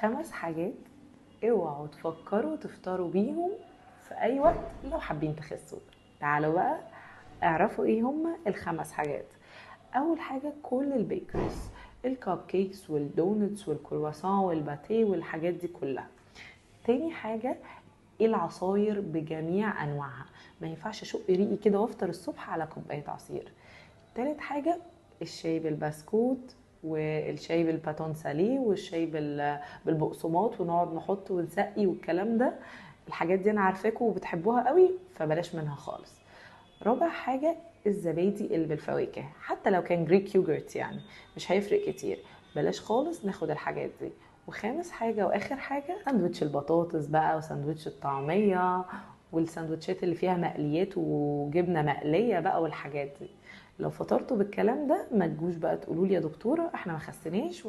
5 حاجات اوعوا تفكروا تفطروا بيهم في اي وقت لو حابين تخسوا. تعالوا بقى اعرفوا ايه هما ال5 حاجات. اول حاجة كل ال bakeries، ال cupcakes وال donuts والكرواسون والباتيه والحاجات دي كلها. تاني حاجة العصاير بجميع انواعها، ما ينفعش اشق ريقي كده وافطر الصبح على كوباية عصير. تالت حاجة الشاي بالبسكوت والشاي بال bâton salé والشاي بالبقسماط، ونقعد نحط ونسقي والكلام ده. الحاجات دي انا عارفاكم وبتحبوها قوي، فبلاش منها خالص. رابع حاجة الزبادي اللي بالفواكه، حتى لو كان Greek yogurt مش هيفرق كتير، بلاش خالص ناخد الحاجات دي. وخامس حاجة واخر حاجة ساندوتش البطاطس بقى وساندوتش الطعمية والساندوتشات اللي فيها مقليات وجبنه مقلية بقى والحاجات دي. لو فطرتوا بالكلام ده ما تجوش بقى تقولوا لي يا دكتورة احنا ما خسيناش.